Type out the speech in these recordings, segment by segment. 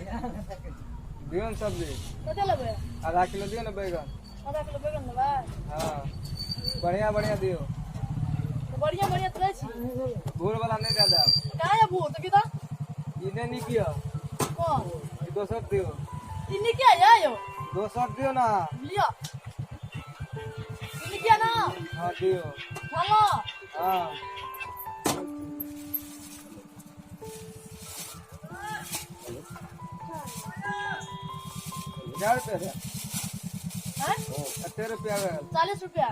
दियौ ने सब्जी। कते लेबै? आधा किलो दियौ ने बैगन। आधा किलो बैगन लेबै? हाँ, बढ़िया बढ़िया दियौ। तऽ बढ़िया बढ़िया तऽ दै छी। भूर वाला नहि दए देब। कहाँ यऽ भूर देखी तऽ। ई नहि नीक यऽ। कोन? ई दोसर दियौ। ई नीके यऽ यौ। दोसर दियौ ने। लिअ, ई नीक यऽ ने? हाँ, दियौ। खालो। हाँ। कै रुपया भेल? हैं? कते रुपया भेल? 40 रुपया।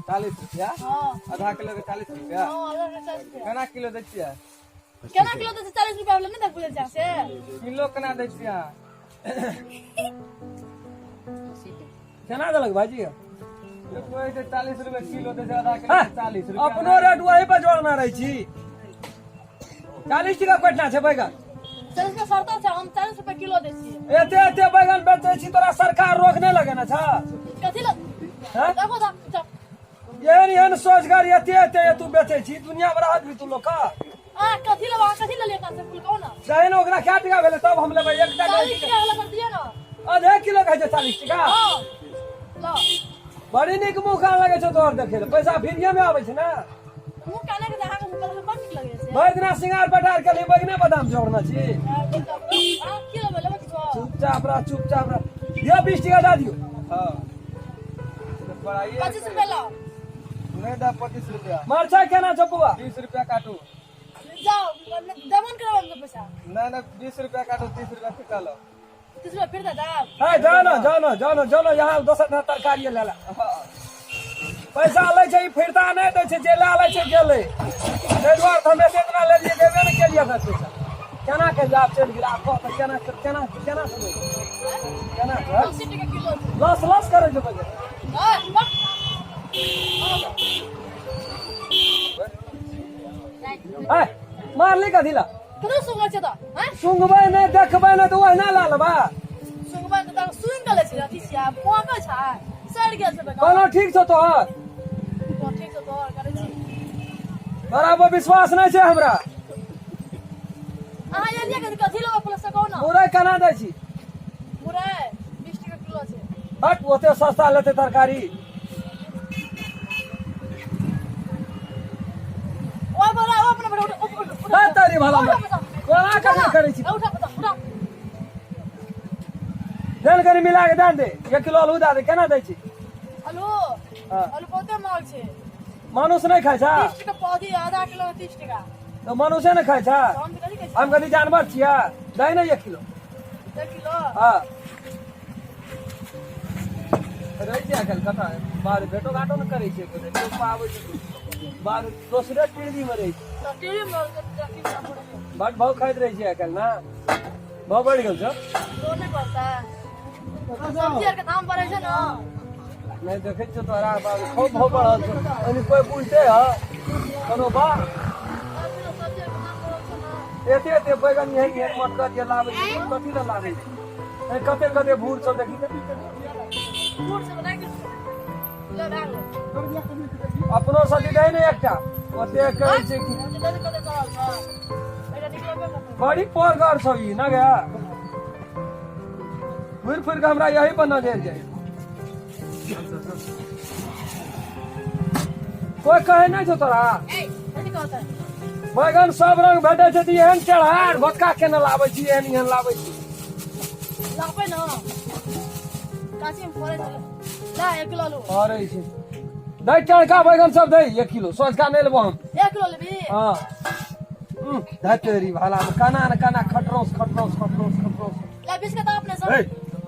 40 रुपया? हाँ। आधा किलो के 40 रुपया? हाँ, आधा किलो 40 रुपया। केना किलो दै छियै? केना किलो दै छियै? 40 रुपया भेलै, नहि देख बुझै छियै से। किलो केना दै छियै अहाँ? केना देलक भाईजी? कहै छै 40 रुपया किलो दै छै, आधा किलो के 40 रुपया। अपनो रेट वही पर जोड़ना रहै छी। 40 टका कोटना छै बैगन। 40 रुपया सड़ता छै, हम 40 रुपया किलो दै छियै। एते एते बैगन बेचै छी, तोरा सरकार रोक नहि लगेने छ? कथी लग? हैं? देखो तऽ चल। एहन एहन सोचगर एते एते तू बेचै छी, दुनिया में रहत भी तू लोग का? अहाँ कथी लेबै? अहाँ कथी लेलियै एतना से फूल, कहू ने। दही ने, ओकरा कै टका भेलै तब हम लेबै एकटा। 40 टका वाला कर दिअ ने। आधे किलो कहै छै 40 टका। हँ, ल। बड़ी नीक मुँह कान लगै छौ तोहर देखै लए। पैसा फ्रीये मे आबै छै ने। मुँह काने के अहाँके मुँह कान बड़ नीक लगै छै। भरि दिना सिंगार पटार केली, बैगने बादाम जोड़ने छी। अहाँ की लेबै? लेबै किछो? चुपचाप रह, चुपचाप रह। दियौ, 20 टका दऽ दियौ। हाँ, तऽ पढ़ाइए। 25 रुपया लाओ। नहि दऽ 25 रुपया। मरचाइ केना छौ बौआ? 20 रुपया काटू। जाओ, देबो ने करबै हमके पैसा। नहि नहि, 20 रुपया काटू, 30 रुपया फिर लो। 30 रुपया फिर दे देब। है, जाओ ना, जाओ ना, जाओ ना, जाओ ना, यहाँ दोसर दिना तरकारी ले ला। पैसा लै छै ई, फिरता नहि दै छै। जे लए लै छै गेलै। ताहि दुआरे तऽ हम एते दिना लेलियै, देबे ने केलियै ओकरा पैसा। केना के जाब चलि गेल? आब कह तऽ केना केना केना सुनै केना के? 80 टका किलो छै। लस लस करै छै बजट। ओए, बक। है, मारली कथी ला? कतऽ सुंघै छै तऽ हैं? सुंघबै नहि, देखबै नहि तऽ ओहिना लए लेबै? सुंघबै तऽ सुंघ गेलै छै, अथी छै, आब पकै छै, सड़ि गेल छै बेकार। कोनो ठीक छौ तोहर? तो ठीक छौ तोहर करै छी। तोरा पर विश्वास नहि छै हमरा। अहाँ एलियै कथी कथी लेबै पहिले से कहू ने। मुरई केना दै छी? मुरई 20 टका किलो छै। हट, ओते सस्ता लेतै तरकारी? ओइ पर ओ अपना पर उठ उठ उठ। है तारी भला में। कोना कथी करै छी? उठा उठा उठा। देन, कनि मिला के दे दे। 1 किलो आलू दे दे। केना दै छी? आलू? हाँ। आलू बहुते महग छै। मानुस नहि खाइ छै? 30 टका पौधी, आधा किलो 30 टका। तऽ मनुष्य नहि खाइ छै? तऽ हम तऽ कथी कहै छी? हम कथी जानवर छियै? दै ने 1 किलो। 1 किलो? हाँ। रहै छै आइकाल्हि कतऽ? बाहर भेटो घाटो ने करै छै कोइ। चौक पर आबै छै, बाहर दोसरे टीवी मे रहै छै। तऽ टीवी मे अथी बड भाव खाइत रहै छै आइकाल्हि ने। भाव बढ़ि गेल छौ। तो नहि पड़तै, सब्जी आरके दाम बढ़ै छै ने। नहि देखै छियौ तोरा बाबू, खूब भाव बढ़ल छौ। ओहिमे कोइ बुझते ह कोनो बात? सब्जी आरके दाम बढ़ल छै ने। एते एते बैगन एहन एहन मटकल जे लाबै छै, कथी लए लाबै छै? ए, कते कते भूर छौ, देखी तऽ। बूढ़ सब नहि किछु ले, भए गेलै। अपनो सब्जी दै ने एकटा। ओते कहै छै कि ओते कते कते चढ़ल छै, एकटा निकलबे करतै। बड़ी पोरगर छौ ई ना गया। घुरि फिर के हमरा यही पर नजर जाय। कोई कहे नहि छौ तोरा? कथी कहतै? बैगन सब रंग भेटै छै तऽ एहन चढ़ार भोटका केना लाबै छी? एहन एहन लाबै छी। लाबै ने, गाछीमे फड़ै छै। ला, 1 किलो आलू। फड़ै छै। दै टड़का बैगन सब दै 1 किलो। सोझका नहि लेबो हम। 1 किलो लेबी? हाँ। धतेरी भाला में केना ने केना खटरोस खटरोस खटरोस खटरोस। ला, 20 के तऽ अपने सब। ए,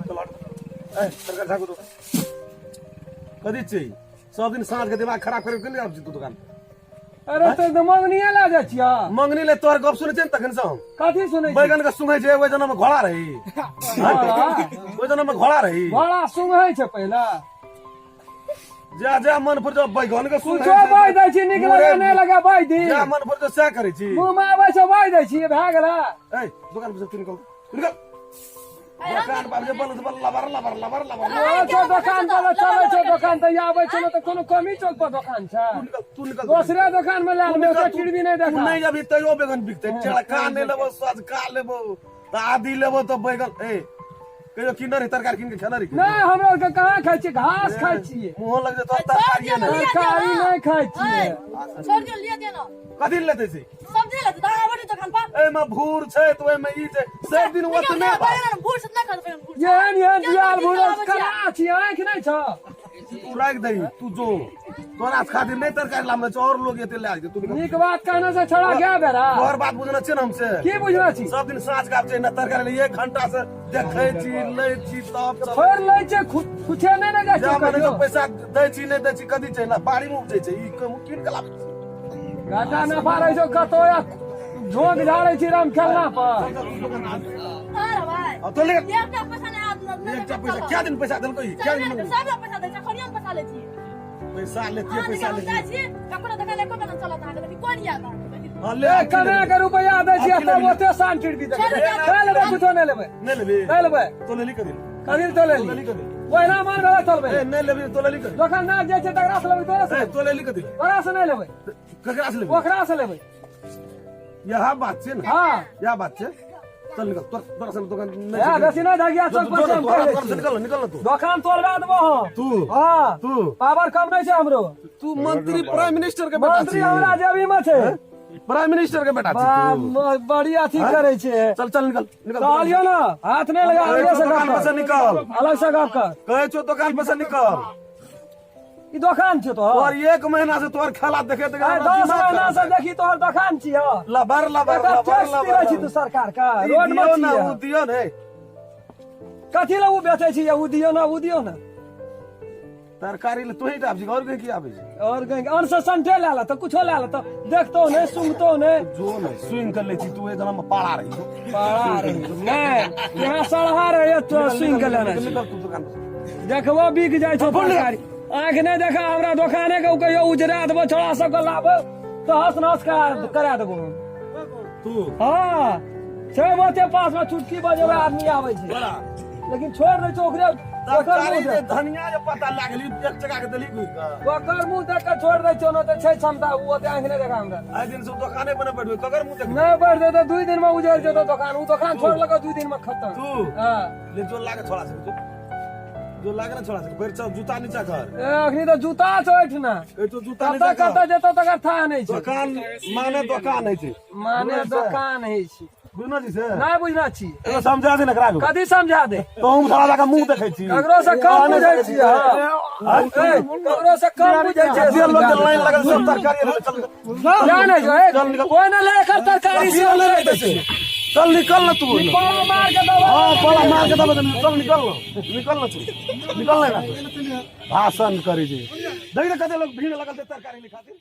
चल हट। ए, तरकारी झाकू तो। कथी छै? सब दिन साँझ के दिमाग खराब करे के लिए आबै छी तू दुकान पर। अरे तो मंगनीये लए जाइ छियै। मंगनी ले तोहर गप सुनै छियै ने तखन से हम। कथी सुनै छी? बैगन के सुंघै छै, ओहि जनम में घोड़ा रही। घोड़ा? ओहि जनम में घोड़ा रही। घोड़ा सुंघै छै पहिले? जा जा मन पर जब बैगन के सुंघै कुछो छै, बाजि दै छी, नीक लगे नहि लगे बाजि दी। जा मन पर जो सएह करै छी। मुँह मे आबै छै बाजि दै छी, भए गेलै। ए, दुकान पर से तू निकल, तू निकल। दुकान पर जे बल बल लबर लबर लबर लबर। ओ छौ दोकान पर चलै छौ दोकान तऽ आबै छौ ने तऽ कोनो कमी चौक पर दोकान छै? तू निकल, तू निकल। दोसरे दोकान मे लए तू लेबै, निकल, ओतऽ टीवी नहि तू देखा। नहि अभी तैयो बैगन बिकतै। चड़का नहि लेबो, सजका लेबो। तऽ आदी लेबो तऽ बैगन ए कहियो किनने रही तरकारी किन के खेने रही नहि हमरा आरके कहाँ खाइ छियै घास खाइ छियै मुँह लग जेतो छोड़ तरकारी दियौ नहि ना, लिअ तरकारी दियौ ना। नहि खाइ छियै ऐ, छोड़ दियौ लिअ दियौ ना कथी ले लेतै से सब्जी लेतै तऽ अहाँ बैठू दोकान पर एहिमे भूर छै तऽ ओहिमे ई छै सब दिन देखियौ, ओतने बात। बैगन भूर से नहि खाइत बैगन भूर से। एहन एहन दियाल केना भूरल आबै छियै? केना छी आँखि नहि छौ तू राख दही तू जो तोरा खातिर नहि तरकारी लाबने छै और लोग एते ले आके तू निकल। नीक बात कहने से छोड़ा गया बेरा तोहर बात बुझने छियै ने हमसे की बुझना छी सब दिन साँझ के आबै छै ने तरकारी ले एक घंटा से देखै छी लै छी तब चलै फोड़ लै छै कुछे नहि ने जाइ जा छै मने कहियो। पैसा दै छी नहि दै छी कथी छै ना बाड़ी मे उपजै छै ई कीन के लाबै छी घाटा नफा रहै छौ कतौ या झोंक झाड़ै छी राम खेलना पर अरे भाई आ तो ले एकटा पैसा नहि आत नहि एकटा पैसा क्या दिन पैसा देलकै ई? क्या दिन सब पैसा दै छै खरिया पैसा लै छी पैसा लेतियै अहाँ पैसा देखियौ हम लेतियै जाइ छी ककरो दोकान एको पैसा चलत अहाँके देखी कोन याद अहाँके हां ले ए कना के रुपया दै छियै तब ओते शान टिड़बी देबै नहि लेबै कुछो नहि लेबै नहि लेबी नहि लेबै तो लेली कदी कथी तो तो लेली लेली कदी ओहिना मान गलत चलबै ए नहि लेबी तो लेली कदी दोकान ना जाइ छै तकरा से लेबै तोरा से ए तो लेली कदी तोरा से नहि लेबै ककरा से लेबी ओकरा से लेबै यह बात छै ने हाँ यह बात छै चल निकल तोर तोरा से दोकान ए बेसी नहि धगिया चौक पर से हम तोरा कहि दै तोरा से छियै। निकल निकल ना तू दोकान तोड़बा देबो हम तू हाँ तू पावर कम नहि छै हमरो तू मंत्री प्राइम मिनिस्टर के बेटा मंत्री हमरा जेबी मे छै प्राइम मिनिस्टर के बेटा छी तू बड़ी अथी करै छै चल चल निकल निकल कहलियौ ने हाथ नहि लगा कहै अलगे छौ से दोकान गप पर से कर निकल अलग से गप कर कहै छौ दोकान पर से निकल ई दोकान छै तोहर तोहर एक महीना से तोहर खेला देखे देखे आइ हमरा 10 दिमाग महीना खराब से देखी तोहर दोकान छियै लबर लबर एकर लबर टैक्स लबर दिबै छी तू सरकार के ई रोड मे दियौ ना छियै उ दियौ ने कथी लए उ बेचै छी उ दियौ ना उ दियौ ना तरकारी ले तोही टा आबै छी और की आबै छै और गंग अन से संठे लए ले तऽ कुछो लए ले तऽ देखतो नहि सुनतो नहि जो ने सुनि के लै छी तू एकदम हम पाड़ा रही पाड़ा रही नहि यहाँ सड़हा रहे तो सुनि के लेना छै निकल तू दुकान पर से। देखबो बिक जाइ छौ तरकारी आँखि नहि देखा हमरा दोकाने के कहियो उजरा देबो छोड़ा सबके लाबो तऽ हंस नहस करा देबो हम तू हाँ छै ओते पास में चुटकी बजेबै आदमी आबै छै बड़ा लेकिन छोड़ दै छै ओकरे ओकर तरकारी मुँह जे देख धनिया जे पता लागल ई एक टका के देली घुरि के ओकर मुँह देख के छोड़ दै छै ओना तऽ छै क्षमता ओ ओते आँखि नहि देखा हमरा आइ दिन सब दोकाने पर नहि बैठबै ककर मुँह देखबै नहि बैठ देतै 2 दिन में उजड़ जेतौ दोकान ओ दोकान छोड़लक 2 दिन में खत्म तू हाँ ले जो लागे छोड़ा से जो जो लागे ना छोड़ा से बैठ चल जूता नीचा कर ए अखनी तऽ जूता छौ एहिठिना ए तो जूता कतऽ नीचा कर कतऽ जेतौ तकर थाह नहि छै दोकान माने दोकान है छै माने दोकान है छी बुझना जी से नहि बुझना छी एगो समझा दे ना एकरा को कथी समझा दे तो हम साला जाके मुंह देखै छी ककरो से कम बुझै छी हाँ ए, ककरो से कम बुझै छी जे लोग के लाइन लगल सब तरकारी ले चल जा नहि जो ए, कोई नहि ले एकर तरकारी से ले लेते छै चल निकल ना तू पाला मार के दबा हां पाला मार के दबा दे चल निकल ना निकल ना तू निकल ना भाषण करै छै देख ने कते लोग भीड़ लगल छै तरकारी ले खातिर।